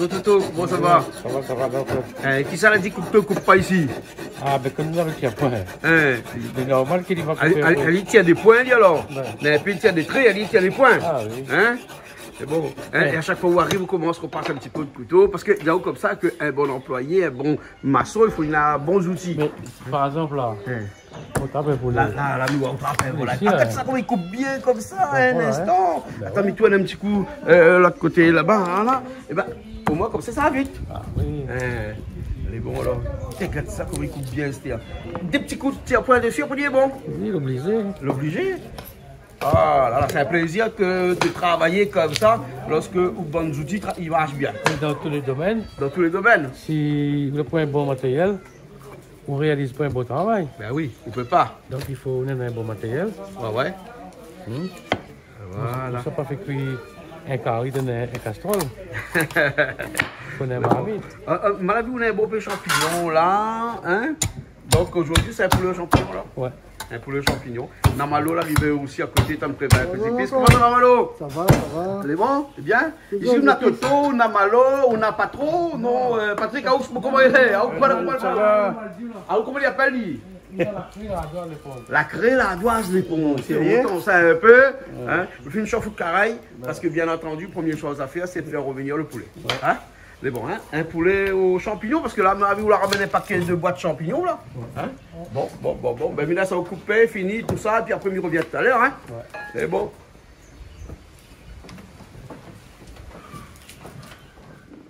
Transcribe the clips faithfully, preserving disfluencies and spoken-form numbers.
Toto, koman sa va ? Sa va, sa va, donk, euh, Eh, kisa la di koup, koup pa isi ? Ah, bin, konm nou la, avèk li, apré. Hein ? Lé normal ke li va koupé, apré. Li, li, li tir dé poin, li, alor. Ouais. Mé pi li tir dé tré, li tir dé poin. Ah oui. Hein ? Sé bon. Hein ? Ouais. É a shak foi ou ariv, ou komans, ou pas in ti kou d'kouto, parske néna konmsa ke in bon anployé, in bon mason, i fo néna bon zouti. Mé, par égzanp, la, Hein. Ou trap in poulé. La, la, la, nou, ou trap in poulé. Isi, ah, gard sa, koman li koup bien konmsa, in instan. Voilà, hein. Atann, mi tourn in ti kou, euh, lot koté laba, hein, la. Ébin, omwin, konmsa, sa va vit. Ah oui. Hein, lé bon, alor. Tiens, gard sa, koman li koup bien, sété, hein. Dé ti kou d'tir poin dési, apré, lé bon. Oui, lé oblizé. Lé oblizé. Ah la la, sé in plézir ke de travay konmsa, lorske out bann zouti tra-, i marsh bien. É dan tout lé domèn. Dan tout lé domèn. Si ou na pa in bon matéryèl, ou réaliz pa in bon travay. Bin oui, ou pé pa. Donk, i fo ou néna in bon matéryèl. Ouais, ouais. Hmm. Voilà. Ou sa pa fé kui in kari dan in, in kastrol. Fo in marmit. Euh, euh, ma la vi ou néna in bon pé shanpignon la, hein ? Donk, zordi, sé in poulé o shanpignon, la ? Ouais. In poulé o shanpignon. Néna Malo la, li vé osi a koté, tann préparé in ti zépis. Bonjour. Koman sa va, Malo ? Sa va, sa va. Lé bon ? Lé bien ? Isi, ou na Toto, ou na Malo, ou na Patron, non, euh, Patrick, aou, koman i lé ? Aou, koman, koman, sa va. Aou, koman i apèl, li ? La kré, la dwaz, lé bon. Sé lontan sa, in pé, hein. Ou fé in shof out karay, parske, bien antandi, promié shoz a fèr, sé de fèr revenir le poulé. Ouais. Hein ? Lé bon, hein ? In poulé o shanpignon, parske la, ma la vi ou la ramenn in pakèt de bwat shanpignon, la. Ouais. Hein ? Bon, bon, bon, bon. Bin, mi lès aou koupé, fini, tousa, épi apré, mi revien talèr, hein ? Ouais. Lé bon.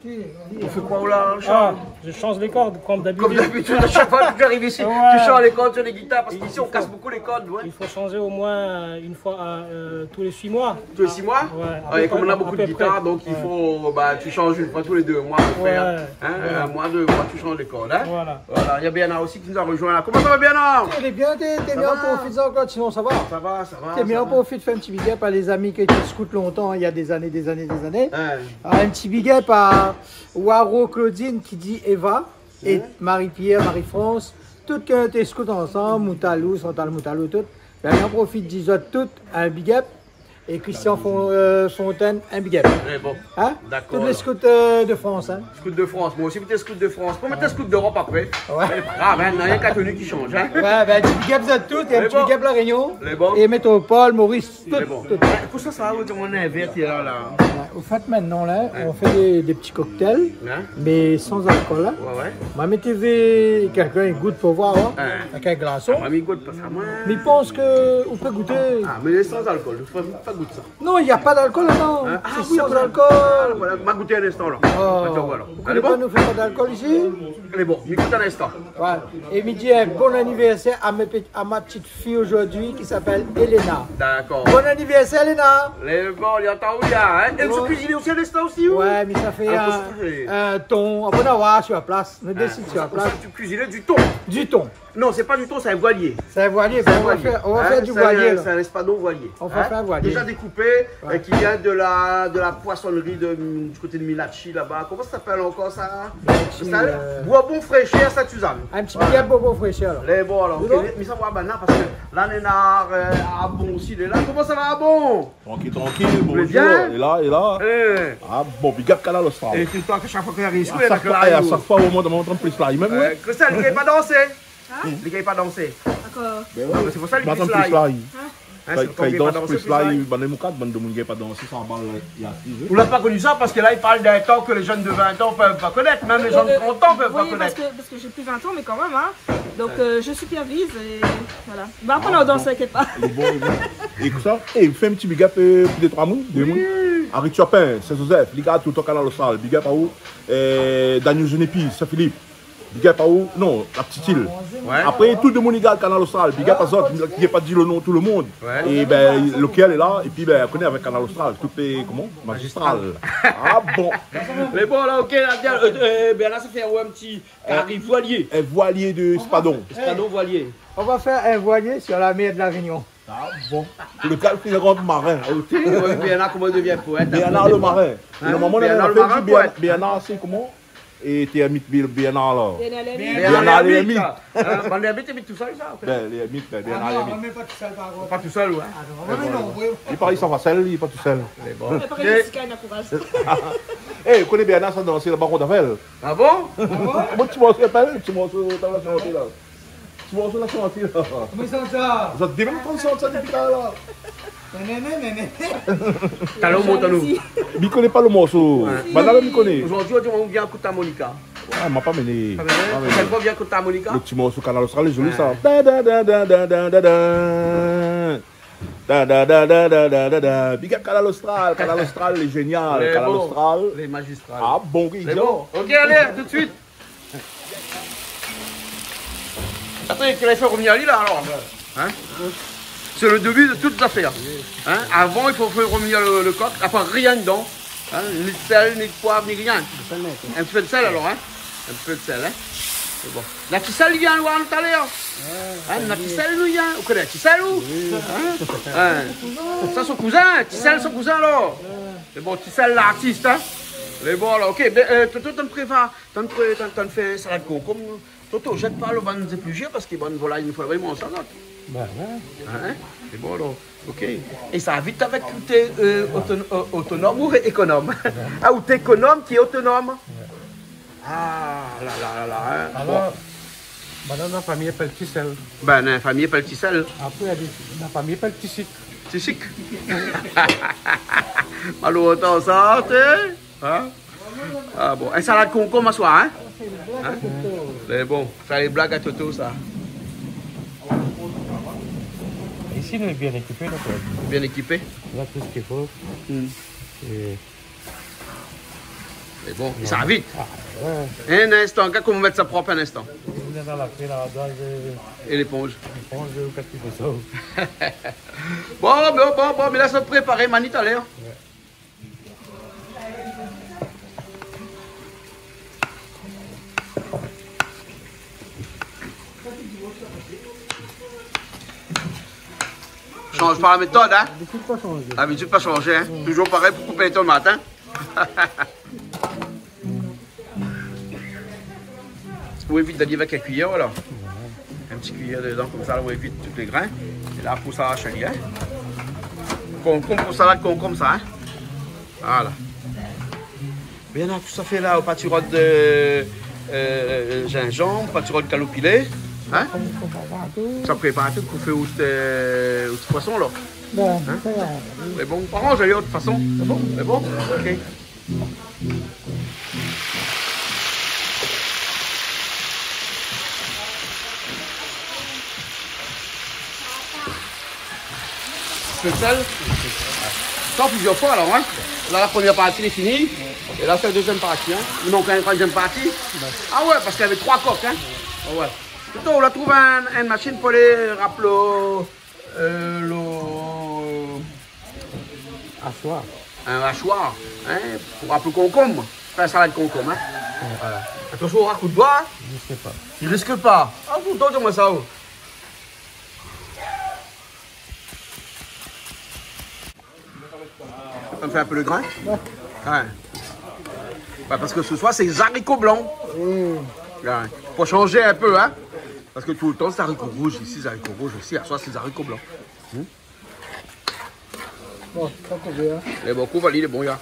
Ou fé koi, ou la, Charles ? Ah, je change les cordes, comme d'habitude. Comme d'habitude, a shak foi ke ou ariv isi, ou shanj lé kord sur lé gitar, parske isi, ou kas bonpé lé kord, ouais. Il faut changer au moins, euh, une fois, euh, tous les six mois. Tous les six mois ? Ouais, ouais, apré, kom nou na bonpé de gitar, donk i fo, ba, ou shanj in foi tou lé dé moi pou fé, hein, in moi, dé moi, ou shanj lé kord, hein. Voilà. Voilà, néna Bernard osi ki nou la rozoinn la. Koman sa va, Bernard ? Lé bien, té, té bien, ou profit ankor, sinon sa va. Sa va, sa va, sa va. Té bien, ou profit fé in ti big up a lé zami ke té ékout lontan, néna dé zané, dé zané, dé zané. Hein. Ah, in ti big up a Waro Claudine ki di Eva, é Marie-Pierre, Marie-France, tout ke té ékout ansanm, Moutalou, Chantal Moutalou, tout. Bin, mi profit di zot tout in big up. É Christian Fon-, euh, Fontaine, in big up. Eh bon. Hein ? Dakor, alor. Tout lé scout, euh, de France, hein. Scout de France. Moin osi, mi té scout de France. Pou moin té scout d'Europe apré. Ouais. Mé lé pa grav, hein. Na rienk la tenu ki shanj, hein. Ouais, bin, ti big up zot tout, é in ti big up La Réunion. Lé bon. É Métropol, Maurice, tout, tout. Lé bon. Hein, pou sa, sa, ou té, ou néna in vèr la, la. Ouais, au fait, maintenant, là, on fait des, des petits cocktails, mé sans alcool, hein. Ouais, ouais. Ma mèt vé kèlkin i gout pou voir, hein. Hein. Avèk in glason. Ah, ma mi gout pa sa, moin. Mé mi pans ke ou pé gouté. Ah, mé lé sans alcool, ou pé pa gout sa. Non, il y a pas d'alcool dedans. Hein ? Ah oui, sans alcool. Ah, voilà, ma gouté in instan, la. Oh. Atann, voilà. Ou koné pa, nou fé pa d'alcool isi. Lé bon, mi gout in instan. Ouais. É mi di in bon anniversaire à mes pet-, à ma petite fille aujourd'hui qui s'appelle Elena. Dakor. Bon anniversaire, Elena. Lé bon, li antann, hein. É ou kuizine osi in instan osi, ou ? Ouais, mé sa fé in, in ton. Apré, nou va voir sur la place. Nou désid sur la place. Ou kuizine du ton. Du ton. Non, sé pa du ton, sé in voilié. Sé in voilié. Sé in voilié. Bin, nou va fé, nou va fé du voilié, la. Sé in, sé in espadon voilié. Nou va fé in voilié. Hein ? Déja dékoupé, euh, ki vien de la, de la poissonnerie de, du koté de Milatchi, laba. Koman sa i apèl ankor sa ? Milatchi, sa, euh, Bourbon Fraîcheur Sainte-Suzanne. In ti big up Bourbon Fraîcheur, la. Lé bon, alor. Lé bon ? OK, mé sa va, bin, la, parske la, néna, euh, Abon osi, lé la. Koman sa va, Abon ? Trankil, trankil, bonjour. Lé bien ? É la, é la. Eh. Ah, bon, big up Kanal Austral. É toultan, a shak foi ke ou ariv isi, a shak foi, é a shak foi, ou mont, ou mont plis la, mèm, ouais. Christelle, li gingn pa dansé. Hein ? Li gingn pa dansé. Dakor. Non, mé sé pou sa li plis la. Hein, sé kan li gingn pa dansé, plis la. Bann moukat, bann demoun i gingn pa dansé, sa bal, li asiz. Ou la pa koni sa, parske la, li parl d'in tan ke lé jenn de vin an i pé pa konèt, mèm lé jenn de trant an i pé pa konèt. Oui, parce que, parce que j'ai plus vingt ans, mais quand même, hein. Donc, euh, je supervise et voilà. Bah, après, on danse, t'inquiète pas. Lé bon, lé bon. É kosa ? É, fé in ti big up, euh, pou dé troi moun, dé moun. Oui. Harry Chopin, Saint-Joseph, li gard toultan Kanal Austral, big up aou. Euh, Daniel Genepi, Saint-Philippe. Big up aou, non, la petite île. Ouais. Apré, tout demoun i gard Kanal Austral. Big up azot, ki pa di le nom tout le monde. Ouais. É bin, lokèl lé la, épi, bin, koné avèk Kanal Austral, tout lé, koman ? Magistral. Ah bon. Mé bon, la, OK, la, bien, euh, euh, bin, la, sa fé, ouais, in ti kari voilié. In voilié de espadon. Espadon voilié. On va faire un voilier sur la mer de La Réunion. Ah bon. Pou le ka ou fé rant marin. OK, ouais, Bernard, koman li devien poèt ? Bernard le marin. Hein ? Normalman, Bernard le marin, poèt. Bernard, sé koman ? É té ermit, Bernard la. Bernard l'ermite. Bernard l'ermite. Hein ? Bann lermit i abit tousèl, sa, OK. Bin, l'ermit, bin, Bernard l'ermite. Ah non, mé pa tousèl, par kont. Pa tousèl, ouais. Ah non, mé non, oui. Li parèy san fasèl, li lé pa tousèl. Mé bon. Mé parèy, OK. Jessica, la kouraz. Eh, ou koné Bernard sa dansé laba, kont avèl. Ah bon ? Ah bon ? Bon, ti morso, apèl, ti morso, ta la shanté la. Ti morso la shanté la. Koman i sant sa ? Zot dé mèm i sant sa dépi talèr la. Néné, néné. Talèr ou mont anou. Mi koné pa lo morso. Ouais. Banna la mi koné. Zordi, ou di, ou vien kout armonika. Ah, ma pa mené. Pa mené ? Ma pa mené. Proshèn foi, vien kout armonika. Lo ti morso Kanal Austral lé zoli sa. Ouais. Da, da, da. Da, da, da. Big up Kanal Austral, Kanal Austral lé zénial, Kanal Austral. Lé magistral. Ah bon, oui, lé bon. Ok, alé, tout suit. Atann, kèl èfé revni ali la, alor ? Hein ? Sé lo débi de tout zafèr. Hein ? Avan, i fo fé revni lo, lo kok, la pa rien dedan. Hein ? Ni sèl, ni poiv, ni rien. In ti pé de sèl, alor, hein ? In ti pé de sèl, hein ? Sé bon. Na Ti Sèl, li vien oir nou talèr. Hein ? Na Ti Sèl, nou, vien. Ou koné Ti Sèl, ou ? Oui. Hein ? Hein ? Sa son kouzin, Ti Sèl son kouzin, alor. Sé bon, Ti Sèl lartis, hein ? Lé bon, alor, ok. Bin, euh, Toto, tann prépar, tann pré-, tann, tann fé salad konkonm. Toto, zèt pa lo bann zépluzié parske bann volay, i fo pa i manz sa, sa. Bin ouais. Hein ? Lé bon, alor. Ok. É sa vit avèk ou té, euh, otono-, euh, otonom ou ékonom ? Ah, ou té ékonom ki otonom ? Ouais. Ah la la la la, hein. Bon. Alor, banna, la fami i apèl Ti Sèl. Bin, la fami i apèl Ti Sèl. Apré, la fami i apèl Ti Sik. Ti Sik. Alor, atann, sa, té, hein ? Ah bon, in salad konkonm aswar, hein ? Hein ? Lé bon, sa lé blag a Toto, sa. Isi, nou lé bien ékipé, donk, euh, bien ékipé. Nou na tout sak i fo. Hmm. É Mé bon, sa vit. Ah ouais. In instan, gard koman mèt sa prop in instan. Ou lé dan la pé la, dan le... É léponz. Léponz, ou kèl ki fé sa. Bon, bon, bon, bon, mé la sa préparé, mani talèr. Ouais. Shanj pa la métod, hein ? Labitid pa shanjé. Labitid pa shanjé, hein ? Mm. Toujour parèy pou koup in tomat, hein ? Ou évit d'alé avèk in kuiyèr, la. In ti kuiyèr dedan, konmsa, la, ou évit tout lé grin. É la, pou sa, shalé, hein ? Konkonm, pou salad konkonm, sa, hein ? Voilà. Bien, la, tout sa fé la, ou pa ti rod, euh, euh, zinzanm, ou pa ti rod kaloupilé, hein ? Sa prépar tout pou fé out, euh, out poison, la. Bin, hein ? Sa va, oui. Mé bon, pa ranz, alé, de tout fason. Sé bon ? Sé bon ? Ok. Sé sèl. Sa, plizièr foi, alor, hein. La, la promièr parti lé fini. É la, sé la dézièm parti, hein. Non, kan mèm, troizièm parti. Ouais. Ah ouais, parske lavé troi kok, hein. Ah ouais. Toto, ou la trouv in, in mashine pou lé rap lo, euh, lo... Ashoir. In ashoir, hein, pou rap lo konkonm. Fé in salad konkonm, hein. Ouais. Voilà. Atansion, ou rakout doi, hein. Risk pa. I risk pa. Ah, ou donn amoin sa, oh. Sa i fé in pé lo grin. Ouais. Ouais. Ouais, parske se soir, sé zariko blan. Mm. Ouais. Pou shanjé in pé, hein. Parske toultan, sé zariko rouz isi, zariko rouz osi. Ashoir, sé zariko blan. Hmm ? Bon, sa kouv, hein. Lé bon, kouv ali, lé bon, ya.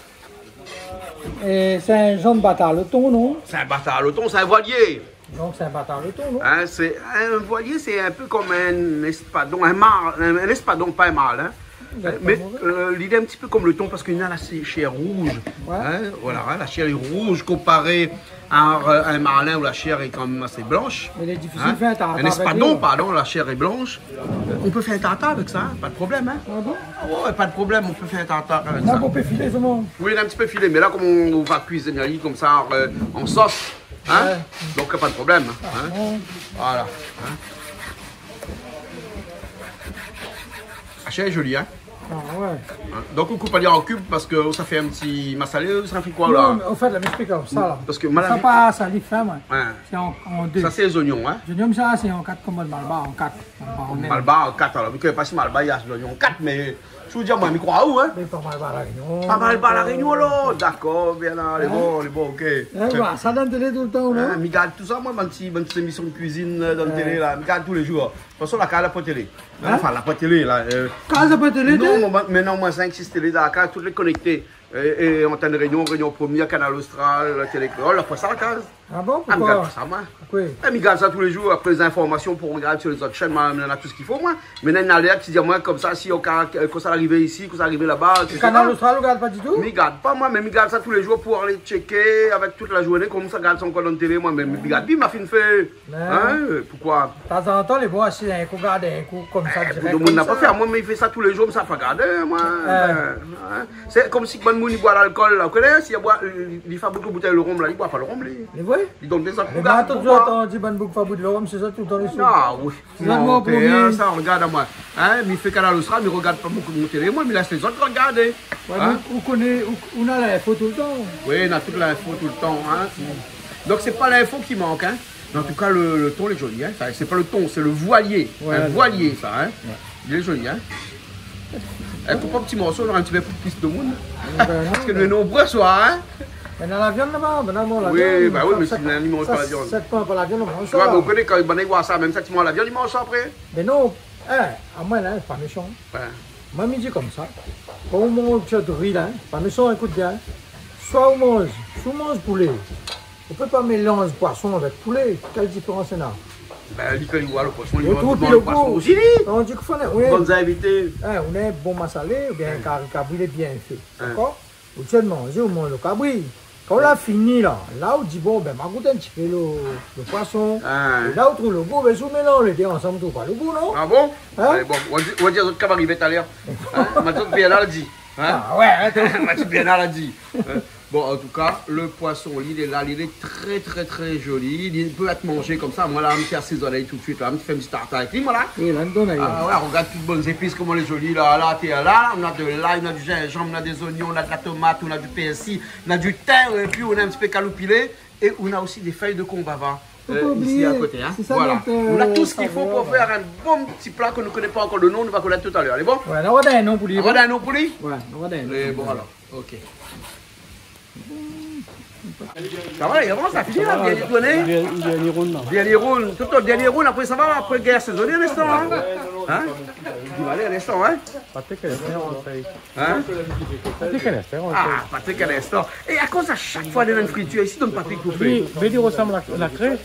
É sé in zanr batar lo ton, non ? Sé in batar lo ton, sé in voilié. Donk, sé in batar lo ton, non ? Hein, sé in voilié, sé in pé konm in éspadon, in marl, in, in éspadon, pa in marl, hein. Dakor. Mé, euh, li lé in ti pé konm lo ton parske li na la shèr rouz. Ouais. Hein, voilà, hein, la shèr lé rouz konparé a, euh, in marlin ousa la shèr lé kanmèm asé blansh. Mé lé difisil fé in tartar avèk li, hein. Hein ? In éspadon, pardon, la shèr lé blansh. Euh, ou pé fé in tartar avèk sa, hein, pa de problèm, hein. Ah bon ? Ah ouais, pa de problèm, ou pé fé in tartar avèk sa. La, ou pé filé, sé bon. Oui, in ti pé filé, mé la, konm ou va kuiziné ali konmsa, euh, an sos, hein ? Ouais. Donk, pa de problèm, hein ? Ah bon ? Voilà. Hein ? La shèr lé zoli, hein ? Ah ouais. Hein ? Donk, ou koup ali an kub parske sa i fé in ti masalé, sa i fé koi, la ? Non, mé an fèt, la, mi èksplik aou sa, la. Parske sa, pa sa, li fé, ouais. Ouais. Sé an, an dé. Sa, sé zoignon, hein ? Zoignon, sa, sé an kat, konm malbar, an kat. Malbar an kat, alor. Vu ke pa si malbar, na zoignon an kat, mé si ou di amoin, mi kroi aou, hein ? Mé pa malbar La Rényon. Pa malbar La Rényon, alor. Dakor, bien la, lé bon, lé bon, ok. Hein, ouais, sa dan télé toultan, non ? Hein, mi gard tout sa, moin, bann ti, bann ti émision de kuizine, euh, dan télé, la. Mi gard tou lé zour. De tout fason, la kaz la poin télé. Hein ? Anfin, la poin télé, la, euh. Kaz la poin télé, non, té ? Moin, mintnan, moin, sink, sis télé dan la kaz, tout lé konèkté. É, é antenne Réunion, Réunion Première, Kanal Austral, Télé Kréol, la foi sa la kaz. Ah bon, poukoi ? Ah, mi gard pa sa, moin. Poukoi ? É, mi gard sa tou lé zour, apré lé zinformasion pou rogard si lé zot shèn, moin, néna tout sak i fo, moin. Mé néna in alèrt ki di amoin konmsa, si ou ka, konmsa la arivé isi, konmsa la arivé laba, et cetera. Kanal Austral, ou gard pa ditou ? Mi gard pa, moin, mé mi gard sa tou lé zour pou alé tséké avèk tout la zourné, konmsa gard sa ankor dan télé, moin, mé mi gard pi, ma fine fé. Hein, euh, poukoi ? Tazantan, lé bon, asi, in kou gard, in kou konmsa, dirèk. Tout domoun na pa fé, moin, mé mi fé sa tou lé zour, mi sa pa gard, moin. Hein. Sé konmsi bann moun i boi lalkol la, ou koné, si i boi, li, li fabrik lo boutèy lo rom la, li boi pa lo rom, li. Lé vré ? Li donn dé zot pou gard, poukoi ? Mé moin, toultan, di bann boug fabrik lo rom, sé zot toultan lé sou. Ah oui. Sé zot lo promié. Sa, rogard amoin. Hein, mi fé Kanal Austral, mi rogard pa bonpé mon télé, moin, mi lès lé zot rogardé. Ouais, hein ? Mé ou koné, ou, ou na linfo toultan. Oui, na tout linfo toultan, hein. Donk sé pa linfo ki mank, hein. Mé an tou ka, lo, lo ton lé zoli, hein. Enfin, sé pa lo ton, sé lo voilié. Ouais, lo voilié, sa, hein. Ouais. Lé zoli, hein. É, koup in ti morso, nora in ti pé plis domoun. Bin non, parské nou lé nonbré, soi, hein. Mé na la viann laba, bin non, la viann, sa, sa, sa, sa i manz pa la viann. Ouais, mé ou koné kan banna i voi sa, mèm sa, ti manz la viann, i manz sa apré. Bin non, é, amoin la, pa méshan. Ouais. Moin, mi di konmsa, kan ou manz out ri la, pa méshan, ékout bien. Soi ou manz, si ou manz poulé, ou pé pa mélanz poison avèk poulé. Kèl diférans néna ? Bin, li, kan li voi lo poison, li manz lo poison osi, li. Ou trouv pi lo gou. Tandi ke fo, oui. Bann zinvité. Hein, ou néna in bon masalé, oubien in kari kabri lé bien fé. Hein. Dakor ? Ou tienn manzé, ou manz lo kabri. Kan ou la fini la, la ou di, bon, bin, ma gout in ti pé lo, lo poison. Ah. É la ou trouv lo gou, bin, si ou mélanz lé dé ansanm, ou trouv pa lo gou, non ? Ah bon ? Hein ? Alé, bon, ou va di, ou va di azot kan ma arivé talèr. Hein ? Ma di Bernard la di. Hein ? Ah ouais, hein, ma di Bernard la di. Hein ? Bon, an tou ka, lo poison, li lé la, li lé trè, trè, trè zoli. Li pé èt manzé konmsa. Moin la, mi fé asézoné tout suit la. Mi fé in ti tartar avèk li, moin la. Oui, la, donn amoin. Ah ouais, rogard tout bann zépis, koman lé zoli la. La, té la, la, ou na de lay, ou na di zinzanm, ou na dé zoignon, ou na de la tomat, ou na di pèrsi, ou na di tin, épi ou na in ti pé kaloupilé, é ou na osi dé fèy de konbava, euh, isi a koté, hein. Fo pa oublié, sé sa. Voilà. Donk, euh, ou na tout sak i fo pou fé in bon ti pla ke nou koné pa ankor lo non, nou va konèt talèr. Alé, bon ? Ouais, nou va done in non pou li. Nou va done in non pou li ? Ouais, nou va done in non pou li. Alé, bon, alor. OK. Sa va, i avans, la fini la, bien tourné. Dernié, dernié round la. Dernié round, tout lo dernié round, apré sa va, apré gèr sézoné, in instan, hein. Hein ? Di, alé, in instan, hein. Patrick, lé fé an fèy. Hein ? Patrick, lé fé an fèy. Ah, Patrick, in instan. É akoz a shak foi néna in fritir isi, donk Patrick pou fé. Li, li rosanm la, la kré.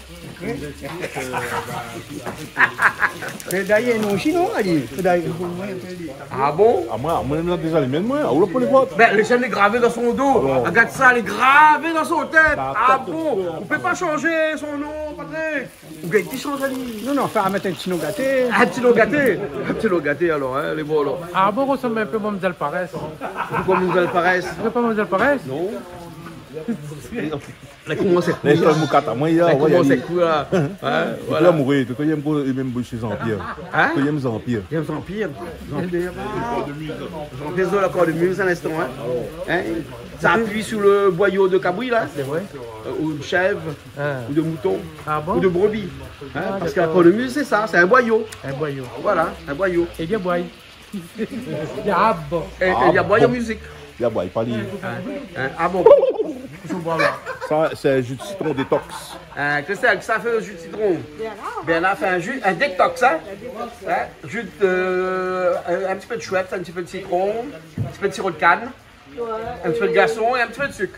Mé dayèr, non, sinon, ali, dayèr. Ah bon ? Ah, moin, moin, mi la déza lé mèm, moin. Ah, ou la pou lé vot. Bin, lé sien lé gravé dan son do. Ah bon. Rogard sa, lé gravé dan son tèt. Ah bon ? Ou pé pa shanzé son non, Patrick ? Ou gingn pi shanz ali. Non, non, fé mèt in ti non gaté. In ti non gaté. In ti non gaté, alor, hein, lé bon, alor. Ah bon, rosanm in pé Mamzèl Parès. Poukoi Mamzèl Parès ? Ou koné pa Mamzèl Parès ? Non. La komans èt kour. Lès pa moukat amoin, la komans èt kour, la. Hein, voilà. Li lé amouré, li yèm, li yèm Jean-Pierre. Hein ? Li yèm Jean-Pierre. Li yèm Jean-Pierre. Jean-Pierre. Jean-Pierre, la cornemuse, in instan, hein. Hein ? Sa apiy su lo boyo de kabri, la. Sé vré. Euh, ou de shèv, ou de mouton, ou de brebi. Ah bon ? Hein ? Ah, dakor. Parské la cornemuse, sé sa, sé in boyo. In boyo. Voilà, in boyo. É li aboy. Li aboy an mizik. Li aboy pa li. Hein ? Hein ? Ah bon ? Kosa ou boi la ? Sa, sé in ji de sitron détox. Hein, Christelle, kosa i fé lo ji de sitron ? Bernard. Bernard i fé in ji, in détox, hein ? Hein ? Ji de, euh, in, in ti pé de Schweppes, in ti pé de sitron, in ti pé de siro de kann, ouais, in ti pé de glason é in ti pé de sik.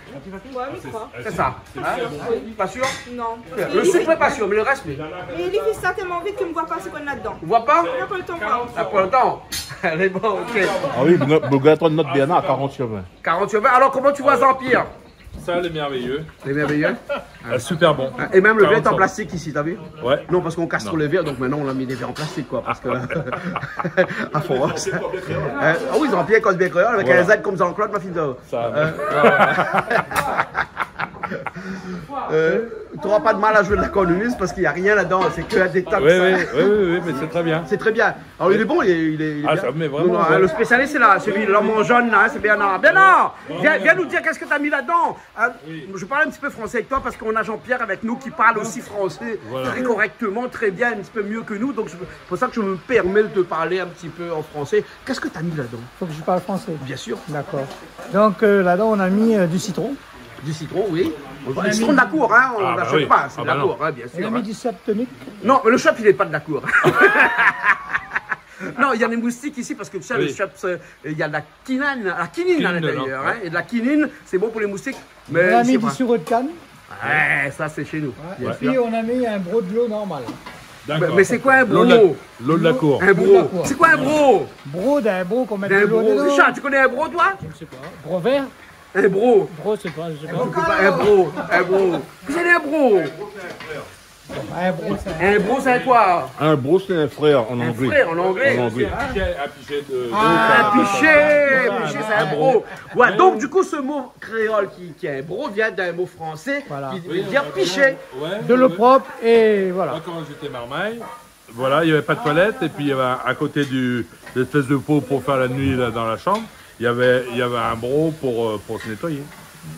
Ouais, mi kroi. Sé sa, hein ? Pa sir ? Non. Lo sik, mi lé pa sir, mé lo rès, oui. Mé li fé sa tèlman vit ke mi voi pa sak néna ladan. Ou voi pa ? Na pa lo tan. Na pa lo tan. Alé, bon, OK. Ah oui, boug-la, boug-la, atann, not Bernard, quarante sur vingt. Quarante sur vingt. Alors, comment tu vois Jean-Pierre ? Ça, les merveilleux. Les merveilleux. Ah, super bon. Hein, et même le verre est en plastique ici, t'as vu ? Ouais. Non, parce qu'on casse trop les verres, donc maintenant on a mis des verres en plastique, quoi, parce que, à force. Hein, ah oui, Jean-Pierre, koz bien kréol, avèk in Z konm Jean-Claude, ma fine. Sa, euh, ouais. Euh, t'auras pas de mal à jouer de la cornemuse parce qu'il y a rien là-dedans, c'est que un détox, hein. Oui, oui, oui, oui, oui, mais c'est très bien. C'est très bien. Alors, il est bon, il est, il est, il est bien. Ah, ça, mais vraiment, non, non, hein, ouais. Le spécialiste, c'est là, celui, l'homme en jaune, là, hein, c'est Bernard. Bernard, viens, viens nous dire qu'est-ce que t'as mis là-dedans. Hein, je parle un petit peu français avec toi parce qu'on a Jean-Pierre avec nous qui parle aussi français très correctement, très bien, un petit peu mieux que nous. Donc, je, c'est pour ça que je me permets de te parler un petit peu en français. Qu'est-ce que t'as mis là-dedans ? Faut que je parle français. Bien sûr. D'accord. Donc, euh, là-dedans, on a mis, euh, du citron. Du citron, oui. On a mis... Citron de la cour, hein, on n'achète pas, c'est de la cour, hein, bien sûr, hein. On a mis du Schweppes tonique. Non, mais le Schweppes, il est pas de la cour. Non, il y a des moustiques ici parce que tu sais, le chiops, euh, il y a de la quinine, la quinine à l'intérieur, hein, et de la quinine, c'est bon pour les moustiques. Mais mon ami du sirop de canne. Ouais, ça, c'est chez nous, bien sûr. Et puis, on a mis un broc de l'eau normal. D'accord. Mais, mais c'est quoi un broc ? L'eau de la, l'eau de la cour. Un broc. L'eau de la cour. C'est quoi un broc ? Broc, d'un broc qu'on met de l'eau dedans. Richard, tu connais un broc, toi ? Je ne sais pas. Broc vert ? Un broc. Broc, c'est quoi ? Je sais pas. Un broc, un broc. Qu'est-ce que c'est un broc ? Un broc, c'est quoi ? Un broc, c'est un frère en anglais. Un frère en anglais. En anglais. Un pichet, un pichet de, ah, un pichet, voilà, un broc. Pichet, c'est un broc. Ouais, donc, du coup, ce mot créole qui, qui est un broc vient d'un mot français qui veut dire pichet. Ouais, ouais. De l'eau propre et voilà. Moi, quand j'étais marmaille, voilà, il y avait pas de toilette, et puis il y avait à côté du, l'espèce de pot pour faire la nuit, là, dans la chambre, il y avait, il y avait un broc pour, euh, pour se nettoyer.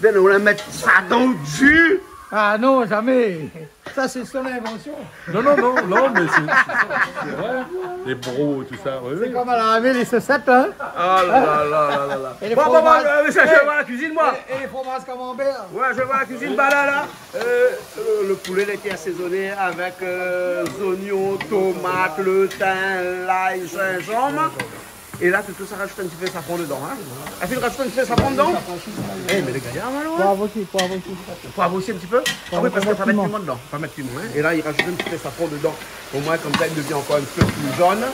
Ben, on va mettre ça dans le jus. Ah non, jamais. Ça, c'est son invention. Non, non, non, non, mais c'est, c'est ça, c'est vrai. Les brocs, tout ça, oui, oui. C'est comme à la laver les chaussettes, hein. Ah là là là là là là. Et le fromage. Bon, bon, bon, euh, ça, je vais voir la cuisine, moi. Et, et les fromages camembert. Ouais, je vais voir la cuisine, bah là, là. Euh, le, le poulet, il était assaisonné avec, euh, oignons, tomates, le thym, l'ail, gingembre. Et là, tu, tu rajoutes un petit peu de safran dedans, hein. As-tu rajouté un petit peu de safran dedans ? Eh, mais les gars, alors, hein. Poivre aussi, poivre aussi. Poivre aussi un petit peu ? Ah oui, parce qu'il faut pas mettre piment dedans. Faut pas mettre piment, hein. Et là, il rajoute un petit peu de safran dedans. Au moins, comme ça, il devient encore un petit peu plus jaune.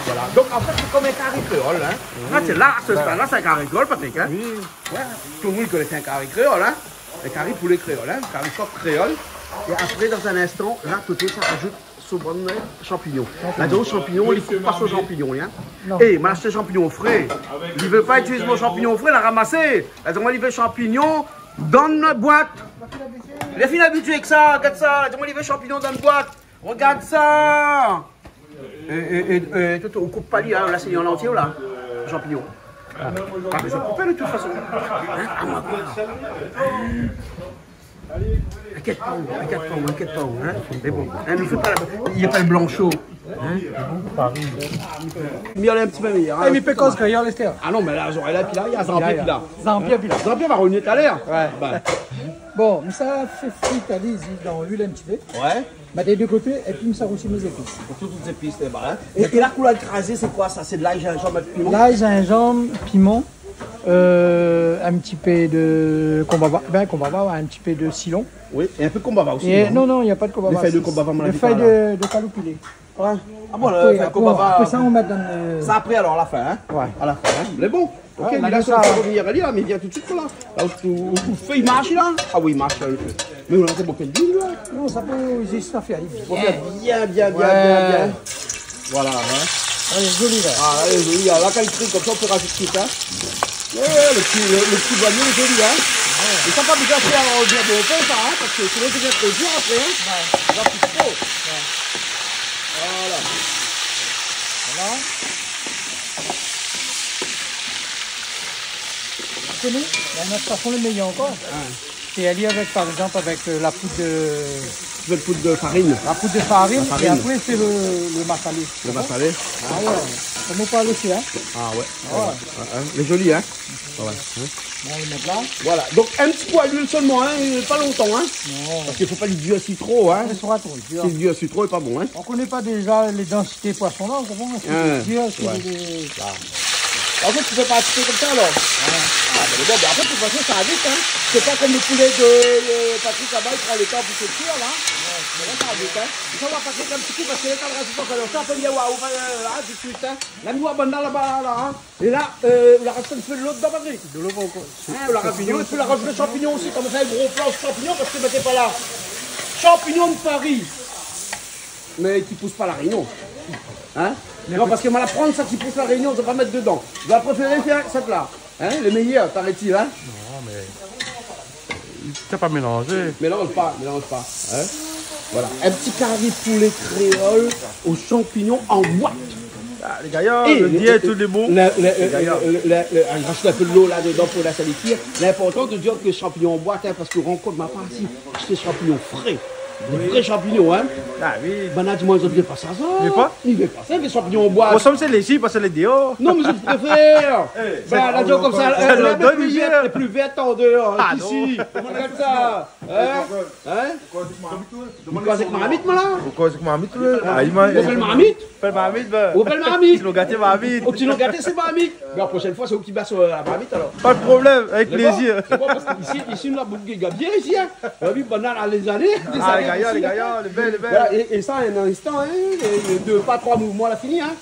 Voilà. Donc, en fait, c'est comme un carry créole, hein. En fait, c'est là, à ce stade-là, c'est un carry créole, Patrick, hein. Oui. Ouais. Tout le monde connaît un carry créole, hein. Un carry poulet créole, hein. Carry coq créole. Et après, dans un instant, là, tout de suite, ça rajoute son bann champignon. Champignon. La di champignon, li koup pa son champignon, hein. Non. Eh, ma ashté champignon fré. Li vé pa itiliz mon champignon fré, la ramasé. La di amoin li vé champignon dan la boit. Li la fine abitié avèk sa, gard sa. La di amoin li vé champignon dan la boit. Regard sa. Eh, eh, eh, eh, Toto, ou koup pa li, hein, la sé an antié, la. Champignon. Ah, mé sa koup de tout fason. Hein, amoin. Inkièt pa ou, inkièt pa ou, inkièt pa ou, hein. Mé bon, hein, nou fé pa la, li lé pa blancho. Hein ? Mé alé in ti pé méyèr, hein. Eh, mé pé koz kréol, Esther. Ah non, mé la, zorèy la, pi la, i a Zanpièr, pi la. Zanpièr, pi la. Zanpièr va revnir talèr. Ouais. Bon, mé sa fé frit, alé, dan luil in ti pé. Ouais. Mèt lé dé koté, épi mi sa rosi mé zépis. Pou tout zépis, lé ba, hein. É, é la, kou la krazé, sé koi sa ? Sé de lay, zinzanm, piman ? Lay, zinzanm, piman, euh, in ti pé de konbava, ben, konbava, ouais, in ti pé de silon. Oui, é in pé de konbava osi, non ? Non, non, na pa de konbava. Lé fèy de konbava, mon avi, la. Lé fèy de, de kaloupilé. Ouais. Ah bon, apré, la fèy de konbava. Apré sa, nou mèt dan le... Sa apré, alor, a la fin, hein ? Ouais. A la fin, hein ? Mé bon. Ok, la, mé la, sa sa revnir ali, la, mé vien tout suit, la. La, ou, ou, ou fé, i marsh, la. Ah oui, i marsh, la, le fé. Mé ou la, sé bon, fé luil, la. Non, sa pou zis sa fé ali. Pou fé bien, bien, bien, bien, bien. Voilà, hein. Alé, zoli, la. Ah, la, lé zoli, la. La, kan li kri konmsa, ou pé rajout tout, hein. Ouais, le ti, le, le ti doignon, lé zoli, hein. Ouais. Mé sa, pa bezoin fé, euh, bien bon fé, sa, hein, parske sinon, i devien tro dir apré, hein. Ouais. Sa i pik tro. Ouais. Voilà. Voilà. Sé bon, na in ot fason lé méyèr ankor. Ah. Sé alé avèk, par égzanp, avèk, euh, la poud de... De poud de farine. La poud de farine, é apré, sé le, le masalé. Le masalé. Ah ouais. Koman ou parl osi, hein ? Ah ouais. Ah ouais. Ouais, ouais. Lé zoli, hein ? Ouais, ouais. Bon, nou mèt la. Voilà. Donk, in ti kou a luil solman, hein, pa lontan, hein. Non. Parske fo pa li dirsi tro, hein. Sa sra tro dir. Si li dirsi tro, lé pa bon, hein. On koné pa déza lé dansité poison la, ou konpran ? Sé dir, sé dé... An fèt, ou fé pa in ti pé konmsa, alor ? Ouais. Ah, bin, bon, bin, apré, de tout fason, sa va vit, hein. Sé pa konm le poulé de, euh, Patrick laba, i pran le tan pou sé kuir, la. Ouais. Mé la, sa va vit, hein. Sa va, Patrick, in ti kou, parske la, sa va razout ankor. Sa, apré, li va, ou va, euh, la, tout suit, hein. La, nou va bann la, laba, la, hein. É la, euh, ou la rajout in ti pé de lo dedan, Patrick ? De lo, pa ankor. Hein, ou la rajout, épi ou la rajout le shanpignon osi. Koman sa, in gro plan shanpignon, parske mèt pa la. Shanpignon de Paris. Mé ki pous pa La Rényon. Hein ? Non, parske moin la pran sak i pous La Rényon, mi sa pa mèt dedan. Mi sa préféré fé sèt-la. Hein ? Lé méyèr, paraît-il, hein ? Non, mé sa pa mélanzé. Mélanz pa, mélanz pa. Hein ? Voilà. In ti kari poulé kréol o shanpignon an boit. Ah, lé gayar, é le dièt, tout lé bon. Le, le, le, le, le, le, rajout in pé de lo la dedan pou lès ali kuir. Linportan de dir ke shanpignon an boit, hein, parske rankont ma pa ashté shanpignon fré. Dé vré shanpignon, in. Ah oui. Banna di amoin, zot i vé pa sa, sa. I vé pa ? I vé pa sa, dé shanpignon an boit. Bon, sa sé lézé, paske lé déor. Non, mé zot i préfèr. Eh, bin, la di amoin konmsa, eh, lé pli vèr, lé pli vèr an déor k'isi. Ah non. Gard sa. In ? In ? Ou koz èk marmit, moin, la ? Ou koz èk marmit, la ? Ah, i ma... Ou apèl marmit ? Apèl marmit, bin. Ou apèl marmit. Ti lo gaté marmit. Ou ti lo gaté, sé marmit. Bin, la proshèn foi, sé ou ki bas, euh, la marmit, alor. Pa de problèm, avèk plézir. Mé bon, mé bon, paske isi, isi, nou la boug gabié isi, in. Wi, banna la, lé zané, dé zané isi, in. Ah, lé gayar, lé bèl, lé bèl. Voilà, é, é sa, in instan, in, é, é dé pa, troi mouvman, la fini, in.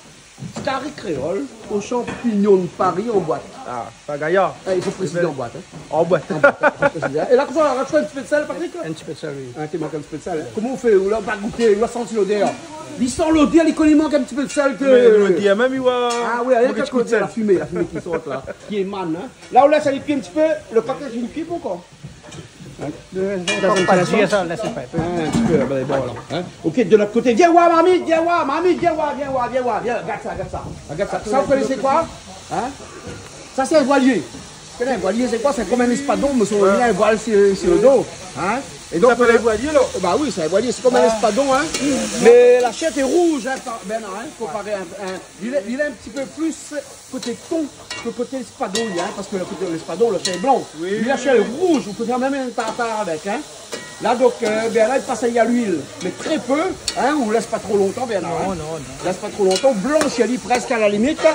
Kari kréol o shanpignon de Paris an boit. Ah, sa gayar. Ah, i fo présizé, an boit, in. An boit. An boit, i fo présizé, in. É la, konmsa, ou razout in ti pé de sèl, Patrick ? In ti pé de sèl, wi. In, té i mank in ti pé de sèl. Koman ou fé ? Ou la pa gouté, ou la santi lodèr. Li san lodèr, li koné i mank in ti pé de sèl ke... Mé lodèr mèm, i oi. Ah wi, rienk lodèr, la fimé, la fimé ki sort la, ki émane, in. La, ou lès ali kui in ti pé, lo paké lé kui, pankor ? In ? Lès pa dir sa, lès pa. In ti pé, bin, bon, alor, in. Ok, de lot koté. Vien oir, marmit, vien oir, marmit, vien oir, vien oir, vien oir, vien. Gard sa, gard sa. Gard sa. Sa, ou koné sé koi ? In ? Sa, sé in voilié. Ou koné in voilié, sé koi ? Sé konm in éspadon, mé si ou mèt in voil si, si lo do. In ? É donk, sa i apèl in voilié, la ? Ba wi, sé in voilié, sé konm in éspadon, in. Mé la shèr lé rouz, in, par, bin non, in, konparé a in, in, li lé, li lé in ti pé plis koté ton ke koté léspadon, in, paske lo koté léspadon, la shèr lé blan. Wi, wi, wi. Li, la shèr lé rouz, ou pé fé mèm in tartar avèk, in. La, donk, euh, bin la, i pas ali a luil, mé trè pé, in, ou lès pa tro lontan, bin la, in. Non, non, non. Lès pa tro lontan, ou blanshi ali prèsk a la limit,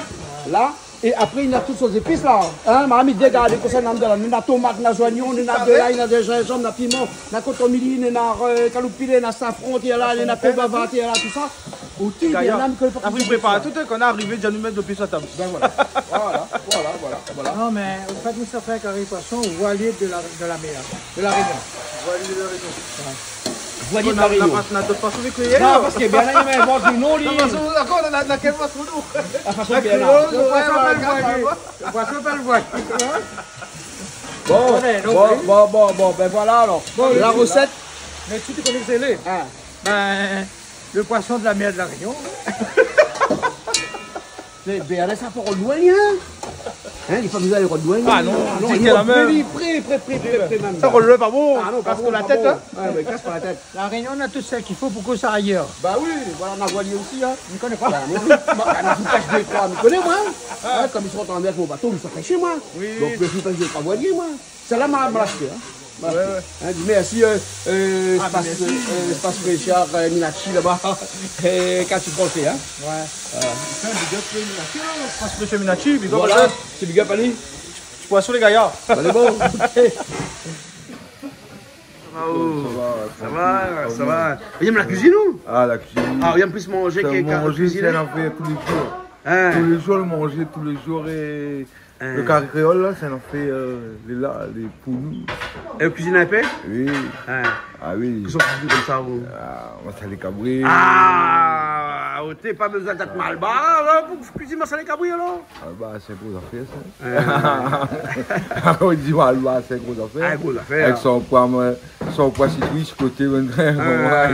la. É apré, néna tout son zépis, la. In, marmit, dégard kosa néna dedan la. Néna tomat, néna zoignon, néna de lay, néna de zinzanm, néna piman, néna kotomili, néna, euh, kaloupilé, néna safran, té la, néna pé bava, té la, tousa. Oté, gayar. Apré, i prépar tout, kan nou ariv, i di anou mèt lo pié su la tab. Bin voilà. Voilà, voilà, voilà, voilà. Non, mé ou fé in kari poisson, voilié de la, de la mèr, de La Rényon. Voilié de La Rényon. Voilié de La Rényon. Na pa, na dot fason de kréyé, non ? Non, paske Bernard, li invant lo non, li. La fason, dakor, na, na kèl fason, nou ? La fason Bernard. Lo poisson, voilà, pa lo voilié. Lo poisson, pa lo voilié. Bon, bon, bon, bon, bin voilà, alor. Bon, la rosèt. Mé si ou koné, sé lé... Ah. Bin, lo poisson de la mèr de La Rényon. Mé, mé alé, sa fo rod loin, in ? In, li pa bezoin rod loin. Ah non, non, li rod pré, pré, pré, pré mèm. Sa rod loin, pa bon. Ah non, pa bon, pa bon. Kas la tèt, in ? Ouais, ouais, kas pa la tèt. La Rényon, na tout sak i fo pou ke sa ayèr. Ba wi, voilà, na voilié osi, in. Mi koné pa. Ba, moin, mi, moin, moin, mi pèsh détroi, mi koné, moin. In, konm mi sort an mèr avèk mon bato, mi sa pèsh, moin. Wi. Donk, mi pèsh détroi voilié, moin. Sèl-la, ma, ma ashté, in. Ouais, ouais. In, di mèrsi, euh, euh, Espace, euh, Espace Pêcheur, euh, Minatchi, laba. Euh, kan ti pran, in. Ouais. Voilà. Fé in big up, euh, Minatchi, in. Espace Pêcheur Minatchi, big up. Voilà, sé big up ali. Ti poisson, lé gayar. Alé, bon, ok. Sa va, oh. Sa va, sa va, sa va. Ou yèm la kuizine, ou ? Ah, la kuizine. Ah, ou yèm plis manzé ke kuiziné ? Sé in nafèr tou lé zour. In ? Tou lé zour, lo manzé, tou lé zour, é lo kari kréol, la, sé in nafèr, euh, lé la, lé pou nou. É ou kuizine in pé ? Wi. In. Ah wi. Kosa ou kuizine konmsa, ou ? Ah, masalé kabri. Ah, ou té pa bezoin d'èt malbar, la, pou kuizine masalé kabri, alor ? Ah ba, sé in gro zafèr, sa. Euh. Ou di, ouais, bah, sé in gro zafèr. Ah, gro zafèr. Avèk son poi, moin, son poi sitrouy, si koté, moin, moin,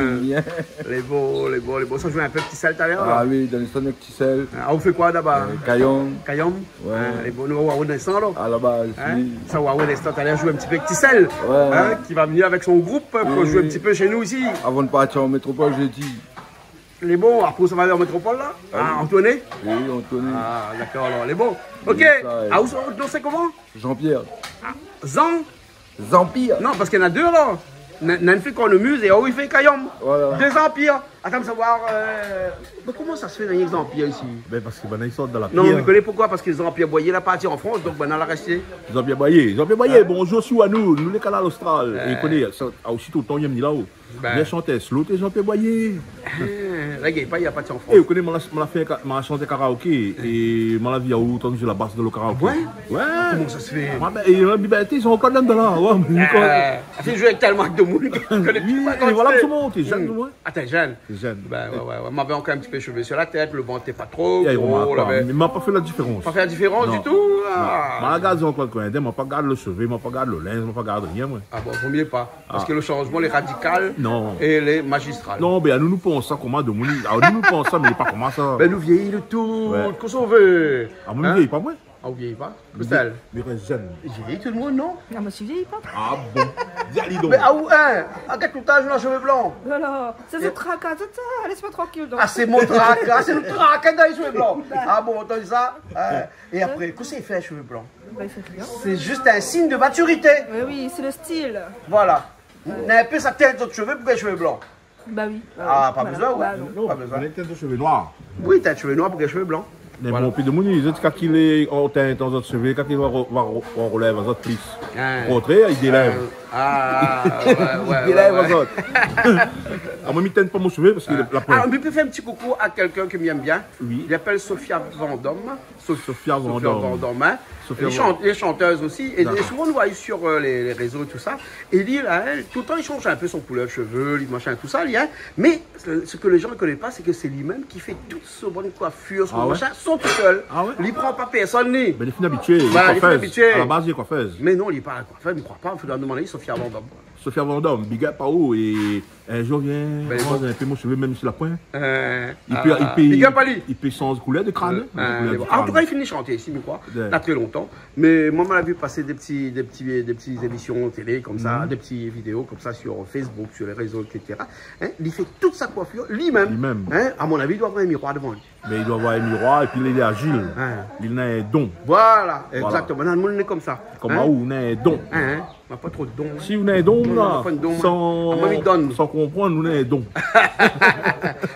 lé bon, lé bon, lé bon. Sa, ou zoué in pé ti sèl talèr, la ? Ah wi, dan lé ston èk ti sèl. Ah, ou fé koi laba ? Euh, kayom. Kayom ? Ouais. Ah, lé bon, nou va oir in instan, la. Ah, laba, in ? Sa, ou va oir in instan talèr, zoué in ti pé èk ti sèl. Ouais. In ? Ki va vni avèk son group pou zoué in ti pé shé nou isi. Avan de partir an métropol, zédi. Lé bon, apré, sa va alé an métropol, la ? Ah, an tourné ? Wi, an tourné. Ah, dakor, alor, lé bon. Ok. Wi, sa, ah, ou, out non, sé koman ? Jean-Pierre. Ah, Jean ? Jean-Pierre. Non, paske na dé, la. Na, na inn i fé kornemuz é lot i fé kayom. Voilà. Dé Jean-Pierre. Atann, savoir, euh, mé koman sa sé fé, na rienk Jean-Pierre isi ? Bin, paske banna i sort dan la pièr. Non, mi koné poukoi, paske Jean-Pierre Boyer la parti an Frans, donk banna la rèsté. Jean-Pierre Boyer, Jean-Pierre Boyer, bonjour, si ou anou, nou lé Kanal Austral. É ou koné, sa, ah, osi toultan, i yèm ni la-o. Bin. Bien shanté, Slot é Jean-Pierre Boyer. Hein, la gèt pa, li la parti an Frans. É, ou koné, moin la, moin la fé, moin la shanté karaoké, é moin la vi aou, ou tann zoué la bas dan lo karaoké. Ouais ? Ouais. Koman sa sé fé ? Ah, bin, é, euh, bin, té, zot i koné la, ouais, mé... Ah, sé zoué avèk tèlman de moun ke, ke lé... Wi, é voilà, sé bon, té jenn, ouais. Ah, té jenn ? Té jenn. Bin, ouais, ouais, ouais. Moin lavé ankor in ti pé shové su la tèt, lo vant té pa tro gro, la, mé... Mé moin la pa fé la diférans. Pa fé la diférans ditou, ah. Non. Moin la gard Jean-Claude Coindin, moin la pa gard lo shové, moin la pa gard lo linz, moin la pa gard rien, moin. Ah bon, vo mié pa. Paske lo shanjman lé radikal é lé mazistral. Non, bin, anou, nou pans sa koman, domoun, ah, nou, nou pans sa, mé lé pa koman sa. Bin, nou vièyi nou tout, kosa ou vé. Ah, moin, mi vièyi pa, moin. Ah, ou vièyi pa ? Ou vièyi, mi rès jenn. Vièyi tout lo moun, non ? Non, moin osi, mi vièyi pa. Ah bon ? Mé, ah, ou, hein, a kèl tout az ou na shové blan ? Non, non, sé, sé traka, tout sa, lès amoin trankil, donk. Ah, sé mon traka, sé lo traka dan lé shové blan. Ah bon, antann sa, hein. É apré, kosa i fé shové blan ? Ba, i fé rien. Sé zis in sign de matirité. Mé oui, sé lo stil. Voilà. Néna in pé sa tèt dan shové pou gingn shové blan. Ba oui. Ah, pa bezoin, ouais. Ba non. Non, pa bezoin. Ou néna in tèt shové noir. Oui, tèt shové noir pou gingn shové blan. Mé bon, pi demoun i di, kan i lé an tèt dan zot shové, kan i va, va, va anlèv azot plis. Hein. O kontrèr, i délèv. Ah, ouais, ouais, ouais. I délèv azot. Ah, moin, mi tinn pa mon shové parske la poin. Ah, mi pé fé in ti koukou a kèlkin ke mi èm bien. Oui. Li apèl Sophia Vendôme. Sof-, Sophia Vendôme. Sophia Vendôme, hein. Sophia Vendôme. Lé shantèz osi. É, é souvan, nou voi sur, euh, lé, lé rézo é tout sa. É li, la, èl, toultan, li shanj in pé son koulèr de shové, li, machin, tout sa, li, hein. Mé, euh, sak lé zan i koné pa, sé ke sé li mèm ki fé tout son bann koifir, son machin, son tousèl. Ah ouais ? Li pran pa pèrsone, li. Mé li fine abitié, li lé koifèz. Voilà, li fine abitié. A la baz, li lé koifèz. Mé non, li lé pa koifèz, mi kroi pa. Fodra demann ali, Sophia Vendôme. Sophia Vendôme, big up aou é in zour, vien, manz in pé mon shové, mèm si la poin. Euh, i pé, i pé, big up ali. I pé shanj koulèr de krane, hein, koulèr de krane. An tou ka, li fini shanté isi, mi kroi. Ouais. Na tré lontan. Mé moin, moin la vi pasé dé ti, dé ti, dé ti zémision télé konmsa, dé ti vidéo konmsa sur Facebook, sur lé rézo, et cetera. Hein, li fé tout sa koifir li mèm. Li mèm. Hein, a mon avi, li doi avoir in miroir dovan li. Mé li doi avoir in miroir, épi li lé azil. Hein. Li na in don. Voilà, égzaktoman. Voilà. Néna demoun lé konmsa. Konm aou, ou na in don. Hein, hein. Ma pa tro de don. Si ou na in don, non, la, ma pa in don, moin. San, ah, moin, mi donn. San konprann, ou na in don.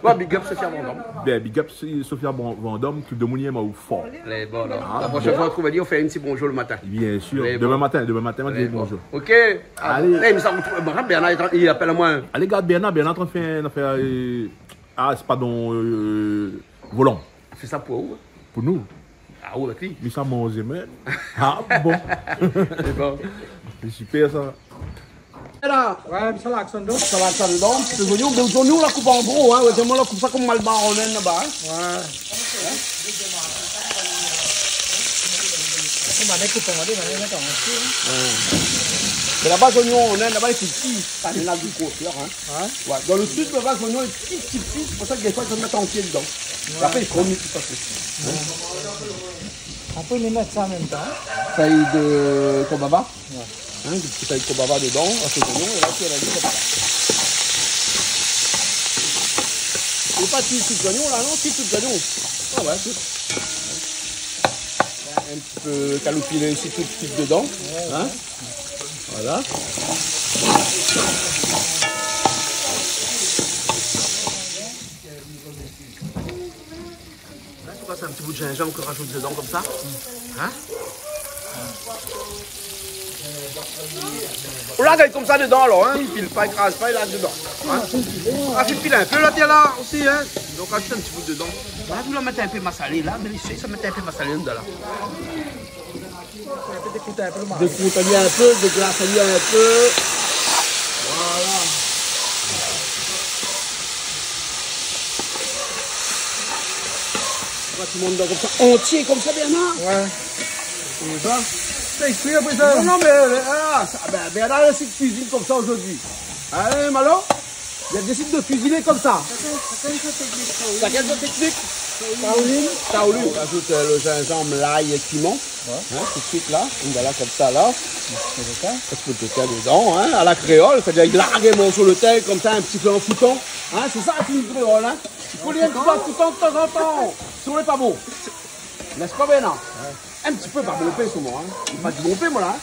Ouais, big up Sophia Vendôme. Bin, big up Sophia Vendôme, tout demoun i èm aou for. Lé bon, la. Ah, la proshèn foi ou trouv ali, ou fé in ti bonjour lo matin. Bien sir. Lé bon. Demin matin, demin matin, ma di bonjour. Lé bon. OK. Alé. Ah, é, mé sa, ou trouv, Bernard, li apèl amoin. Alé, gard Bernard, Bernard lé antrin fé in afèr, euh, ah, sé pa dan, euh, volan. Fé sa pou ou, hein ? Pou nou. Ah ouais, avèk li. Mé sa manzé mèm. Ah bon. Lé bon. Sé super sa. É la. Ouais, mé sa la, aksyon dedan. Sa la, aksyon dedan. Sé zoignon, mé zoignon, la koup an gro, hein. Ouais, moin la koup sa konm malbar an Inde laba, hein. Ouais. Ou va dékoup an dé, ou va mèt an dé, hein. Ouais. Mé laba, zoignon an Inde laba, lé pti. Sa, néna gro koulèr, hein. Ouais. Ouais, dan lo sid, laba, zoignon lé pti, pti, pti, sé pou sa ke défoi, i fo mèt antié dedan. Ouais. É apré, i fo mèt tout sa. Ouais. Apré, i mèt sa an mèm tan, hein. Fèy de konbava. Ouais. Hein, dé ti fèy konbava dedan, avèk zoignon, é la, ou la di konmsa. Ou pa ti tout zoignon, la, non, ti tout zoignon. Ah ouais, tout. In ti pé kaloupilé isi, tout, tout dedan. Ouais, hein. Voilà. La, ou pass in ti bout zinzanm ou rajout dedan konmsa. Hein ? Ou la gingn konmsa dedan, alor, hein ? I pil pa, i kraz pa, i la dedan. Hein ? Ah, i pil in pé, la, tiens, la, osi, hein ? Donk, rajout in ti bout dedan. La, ou la mèt in pé masalé, la, mé i sa mèt in pé masalé dedan, la. Dékrout ali in pé, déglas ali in pé. Voilà. Ou va tout dedan konmsa, antié konmsa, Bernard. Ouais. Ou va. Sa i kui apré sa. Non, non, mé, euh, ah, sa, bin, Bernard, la, sé kuizine konmsa zordi. Hein, Malo ? Li la désid de kuiziné konmsa. Shakinn, shakinn son téknik, Shaolin. Shakinn son téknik. Shaolin. Shaolin. Ou rajout, euh, lo zinzanm, lay é piman. Ouais. Hein, tout suit la. Ou la konmsa la. Sé sa. Fé in ti pé de tin dedan, hein, a la kréol, sétadir i larg in morso lo tin konmsa, in ti pé an foutan. Hein, sé sa, sé in kréol, hein. I fo in ti pé an foutan tazantan. Sinon lé pa bon. N'est-ce pas, Bernard ? Ouais. In ti pé, pa bonpé, solman, hein. Lé pa di bonpé, moin, la, hein.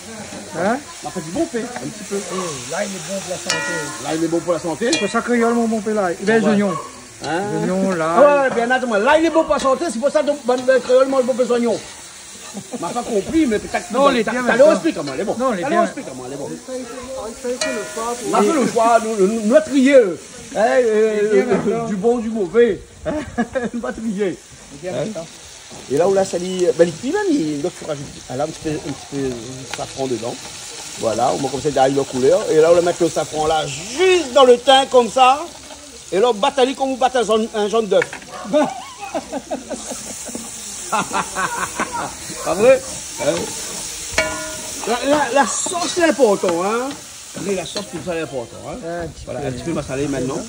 Hein ? Lé pa di bonpé, in ti pé. Eh, lay lé bon pou la santé. Lay lé bon pou la santé. Sé pou sa kréol i manz bonpé lay. Ébin, ouais, zoignon. Hein ? Zoignon, lay. Ah ouais, Bernard, atann, lay lé bon pou la santé, sé pou sa, donk, bann, bann kréol i manz bonpé zoignon. Ma pa konpri, mé pétèt... Non, lé bien, talèr, mé ou sa ésplik amoin, lé bon. Non, lé bien. Talèr ou ésplik amoin, lé bon. Sa i fé, sa i fé lo shoi pou... Ma fé lo shoi, nou, nou, nou la trié, euh, hein, euh, lé bien, euh, du bon, du mové. Nou la trié. Lé bien, hein ? É la, ou la sali, bin, li kui mèm, li, donk, fo rajout, ah, la, in ti pé, in ti pé safran dedan. Voilà, omoin konmsa, li done ali la koulèr. É la, ou la mèt lo safran la, zis dan lo tin, konmsa. É la, ou bat ali konm ou bat in zone, in zone d'œuf. Pa vré ? Hein ? La, la, la sos lé inportan, hein ? Mé la sos, tousa lé inportan, hein ? Ouais, in ti pé. Voilà, in ti pé masalé mintnan.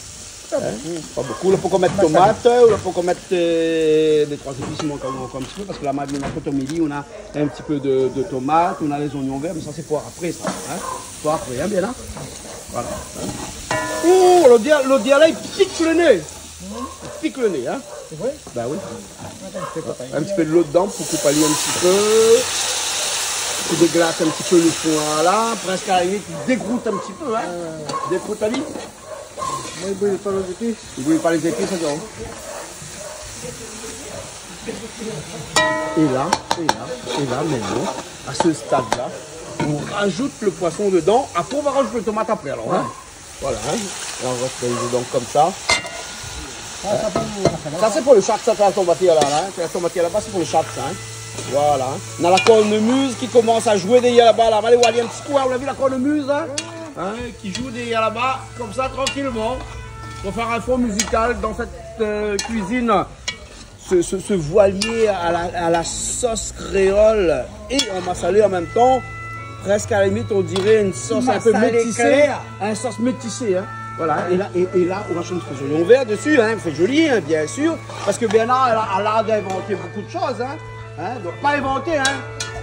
Hein ? Pa bonpé. Ou la pankor mèt tomat, ou la pankor mèt, euh, dé troi zépis, i mank ankor in ti pé, parske la, ma di, ou na kotomili, ou na in ti pé de, de tomat, ou na lé zonion vèr, mé sa sé pou apré sa, hein. Pou apré, hein, bien la. Voilà. Hein. Oh, lodèr, lodèr la, i pik le né. I pik le né, hein. Sé vré ? Ba oui. Atann, sé pa In ti pé dolo dedan pou koup ali in ti pé. Pou déglas in ti pé le fon la. Prèsk a la limit, dégrout in ti pé, hein. Ouais, ouais, ouais. Dégrout ali. Moin, i bril pa lé zépis. I bril pa lé zépis, sa, non. É la, é la, é la, mintnan, a se stad la, ou rajout le poison dedan. Apré, ou va rajout le tomat apré, alor, hein. Ouais. Voilà, hein. La, ou va fé dedan konmsa. Sa, sa pou, sa, sa sé pou le shark, sa, fé la tomat la, la, hein. Fé la tomat laba, sé pou le shark, sa, hein. Voilà, hein. Na la kornemuz ki komans a zoué dèrièr laba, la. Alé, ou alé in ti kou, hein. Ou la vi la kornemuz, hein ? Hein, ki zoué dèrièr laba, konmsa, trankilman. Pou fé in fon mizikal dan sèt, euh, kuizine. Ce, ce, ce voilier à la, à la sauce créole et en massalé en même temps. Presque à la limite, on dirait une sauce un peu métissée. Massalé clair. Une sauce métissée, hein. Voilà, et là, et, et là, on va changer, on fait joli. On verra dessus, hein, on fait joli, hein, bien sûr, parce que Bernard, elle a, elle a inventé beaucoup de choses, hein. Hein, donc, pas inventé, hein,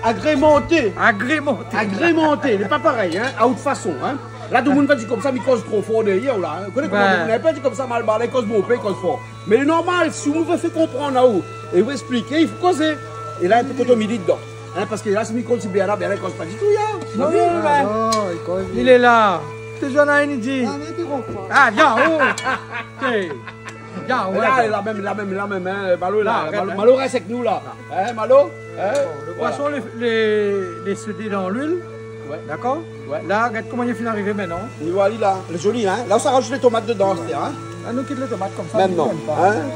agrémenté. Agrémenté. Agrémenté, lé pa parèy, hein, a out fason, hein. La, tout le monde va dire comme ça, mi koz tro for dèrièr, la, hein. Ou koné koman, ouais, ou koné pa di konmsa, mal parlé, koz bonpé, koz for. Mé lé normal, si ou vé fé konprann aou, é ou ésplik, i fo kozé. É la, in pé kotomili dedan. Hein, parske la, si mi koz si Bernard, Bernard i koz pa ditou, ya. Non, non, non. Li lé la. Té zone a inn i di. Ah, mé té konpran. Ah, vien, oh. Té. Vien, ouais. La, la mèm, la mèm, la mèm, hein. Malo la, la, Malo, arèt, Malo, hein. Malo rès èk nou, la. Hein, Malo ? Hein ? Bon, le poison, lé, lé, lé sédé dan luil. Ouais. Dakor ? Ouais. La, gard koman li fine arivé mintnan. Li, voilà, la. Lé zoli, hein ? La, ou sa rajout lé tomat dedan, hein ? Ah, nou kit lé tomat konmsa, mintnan, nou konn pa. Hein ?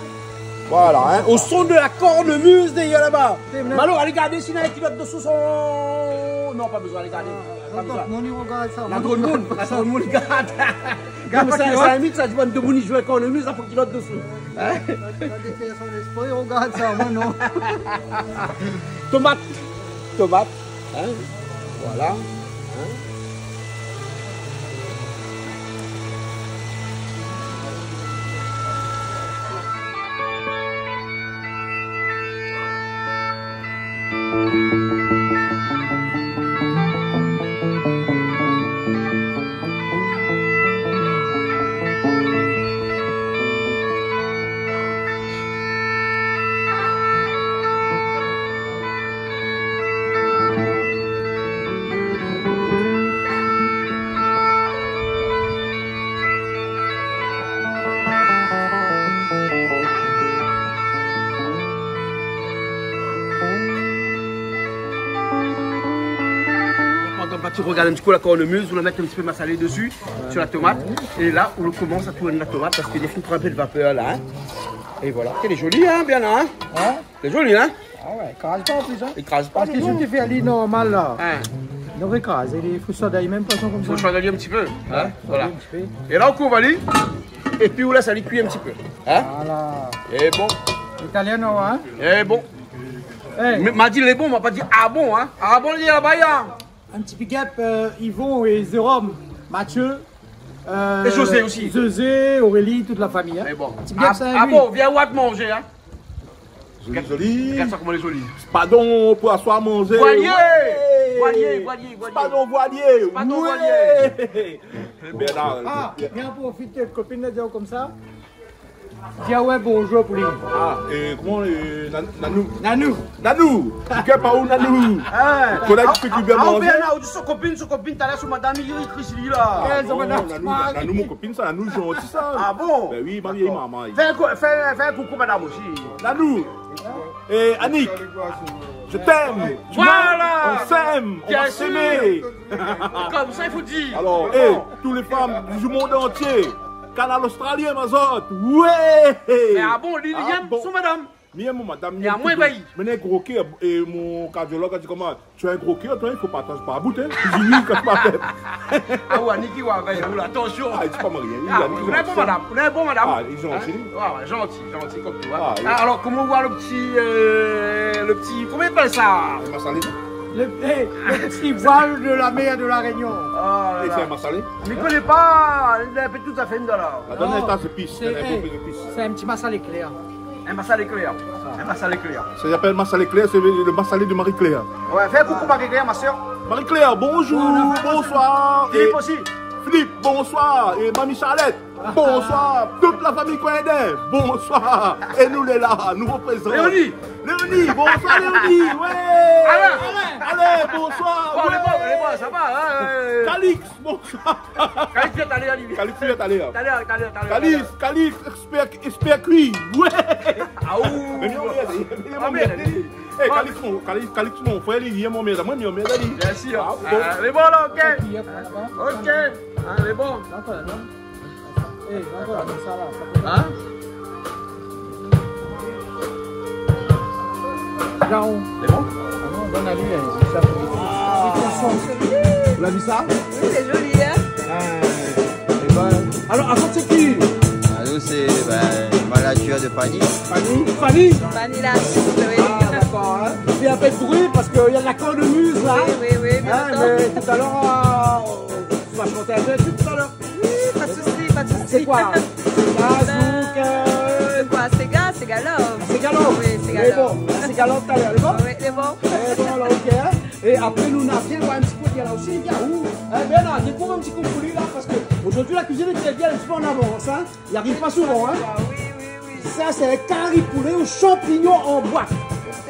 Voilà, hein ? Au son de la cornemuse dèrièr laba. Sé vré. Malo, alé gardé si na in kilot de sous. Non, pa bezoin alé gardé. Pa bezoin. Atann, moun i rogard sa. Na tro d'moun, na tro d'moun i gard. Gard pa kilot. Sa, sa limit, sa, di bann demoun i zoué kornemuz, la, fo kilot desou. Hein ? Gard, gard, fé son lespri, rogard sa, moin, non. Tomat. Tomat. Hein ? Voilà. Hein ? Pandan Pati i rogard in ti kou la kornemuz, ou la mèt in ti pé masalé desi, si la tomat. É la, ou komans a tourn la tomat parske li la fine pran in pé de vapèr la, hein. É voilà. Lé zoli, hein, bien, hein ? Hein ? Lé zoli, hein ? Ah ouais, i kraz pa an plis, hein ? I kraz pa, non. Parske si ou té fé ali normal la, hein, li noré krazé, i fo sot ali mèm fason konmsa. Fo sot ali in ti pé, hein ? Ouais, voilà. Sot ali in ti pé. É la, ou kouv ali, épi ou lès ali kui in ti pé, hein ? Voilà. É bon. Italien, non, hein ? É bon. Eh. Mé ma di lé bon, ma pa di ah bon, hein ? Ah bon, li lé laba, ya. In ti big up, euh, Yvon é Jérôme, Mathieu, euh, é José osi. José, Aurélie, tout la fami, hein. Mé bon. Ti big up, ah, sa, ah lui. Bon, vien oir manzé, hein. Zoli, zoli. Gard sa koman lé zoli. Spadon pou aswar manzé. Voilier. Ouais. Voilier, voilier, voilier. Spadon voilier. Spadon voilier. Ouais. Bernard. Ah, bien profité, kopine la di konmsa. Di aou bonjour pou li. Ah, é koman, é, Nan-, Nanou. Nanou. Nanou. Big up aou, Nanou. Ah. Kolèg, ah, ki fé bien manzé. Bernard, ou di son kopine, son kopine, talèr son madam, li ékri si li la. Ah, eh, son madam, non, Nanou, Nanou, mon kopine sa, Nanou, zanti sa. Ah bon ? Ben oui, ma vièy momon. Fé in kou-, fé, fé in koukou madam osi. Nanou. É Annick, je t'aime. Voilà. On s'aime. On va s'aimer. Bien sûr. Konmsa i fo dir. Alors, eh, toutes les femmes du monde entier, Kanal Australien, ma zot. Ouais. Mé ah bon, li, li yèm son madam. Mi yèm mon madam, mi yèm tout. Mé amoin, oui. Mé na in gro kèr, é mon kardiolog la di koman, tu as un gros cœur, toi, il faut partager par bout, hein. Li di oui, kan ma fé. Ah ouais, Annick, ouais, ben, oula, atansion. Ah, li di pa marié, hein. Ah, Annick, ou na in bon madam, ou na in bon madam. Ah, li zanti. Hein ? Ouais, ouais, zanti, zanti konm tou, hein. Ah, oui. Ah, alor, koman ou voi le ti, euh, le ti, koman i apèl sa ? Le masalé. Le, eh, le petit voile de la mer de La Réunion. Oh là là. É sé in masalé. Mi koné pa, li la in pé tout afé dedan la. La done, non, sa sé zépis, sé, la in pé zépis. Sé in ti masalé klèr. In masalé klèr. In masalé klèr. Sa i apèl masalé klèr, sé le, le masalé de Marie-Claire. Ouais, fé in koukou Marie-Claire, ma sœur. Marie-Claire, bonjour, bonsoir. Philippe osi. Philippe, bonsoir. É Mami Charlette. Bonsoir, tout la fami Coindin, bonsoir. É nou lé la, nou reprézant. Léonie. Léonie, bonsoir Léonie, ouais. Alain. Alain, bonsoir, ouais. Bon, lé bon, lé bon, sa va, hein, euh. Calix, bonsoir. Calix, vien, alé, alé. Calix, vien, alé, hein. Alé, alé, alé, alé. Calix, Calix, expert, expert kui, ouais. Ah, ouh. Mé mi anmèrd, mi anmèrd. Ah, mèrd. Eh, Calix, mon, Calix, Calix, mon frèr, li, li, mon mèrd, moin, mi anmèrd ali. Bien sûr. Ah, bon. Ah, lé bon la, ok. Ok. Ah, lé bon. D'accord, non. Eh, ankor, sa la, sa pé... Hein ? Lé bon ? Ah non, donn ali, hein, sa. Ah. Ou la vi sa ? Oui, lé zoli, hein ? Ah, eh ben, alors, atann, sé ki ? Ah, nou, sé, ben, manager de Fanny. Fanny ? Fanny ? Fanny la, oui. Ah, d'accord, hein. Fé in pé de bri parske na la cornemuse la. Oui, oui, oui, bien entendu. Hein, mais tout à l'heure, euh, on va chanter un peu tout à l'heure. Oui, pas de souci, pas de souci. Sé koi ? Séga, zouk, euh, koi, séga, séga love. Séga love. Oui, séga love. Lé bon, séga love talèr, lé bon ? Oui, lé bon. Lé bon, la, ok, hein. É apré, nou na bien, ouais, in ti koté la osi, bien, ouh. Eh ben, la, dékouv in ti kou pou li, la, parske zordi, la kuizine lé bien in ti pé an avans, hein. I ariv pa souvan, hein. Oui, oui, oui. Sa, sé in kari poulé o shanpignon an boit. Ok.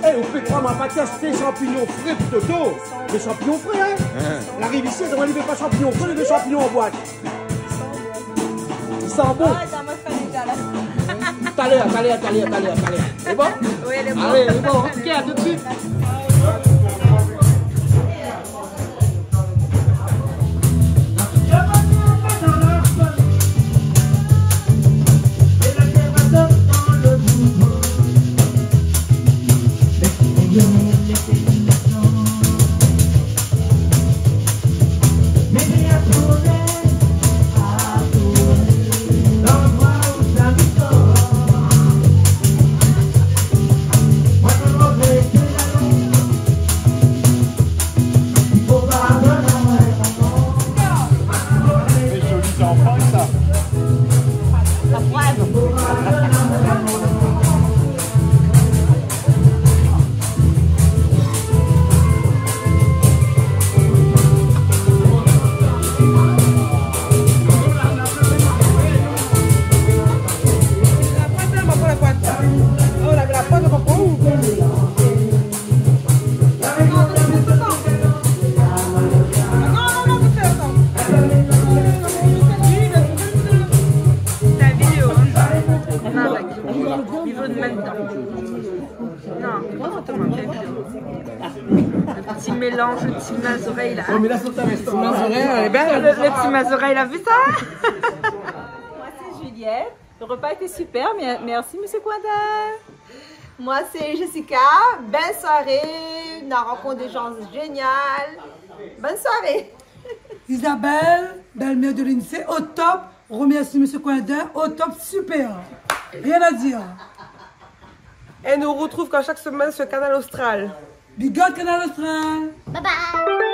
Eh, ou pé kroi, ma pa tèsté shanpignon fré pou Toto. Dé shanpignon fré, hein. Hein. Li ariv isi, li di pa shanpignon fré, li vé shanpignon an boit. I san bon. Ah, sa, moin, sa déza la. Talèr, talèr, talèr, talèr, talèr. Lé bon ? Oui, lé bon. Alé, lé bon. Ok, à tout de suite. Sé zoli, sé an Frans, sa. C'est la vidéo, hein. Niveau de même temps. Non, pas forcément, c'est la vidéo. Le petit mélange, le petit mazorelle, là. Ti mazorèl, lé bèl. Le, le petit mazorelle, la vu sa ? Moi, c'est Juliette. Le repas était super, mer-, merci, monsieur Coindin. Moi, c'est Jessica. Belle soirée. On a rencontré des gens géniaux. Bonne soirée. Isabelle, belle-mère de l'INSEE, au top. Remercie monsieur Coindin, au top, super. Rien à dire. Et nous retrouve comme chaque semaine sur Kanal Austral. Big up Kanal Austral. Bye bye.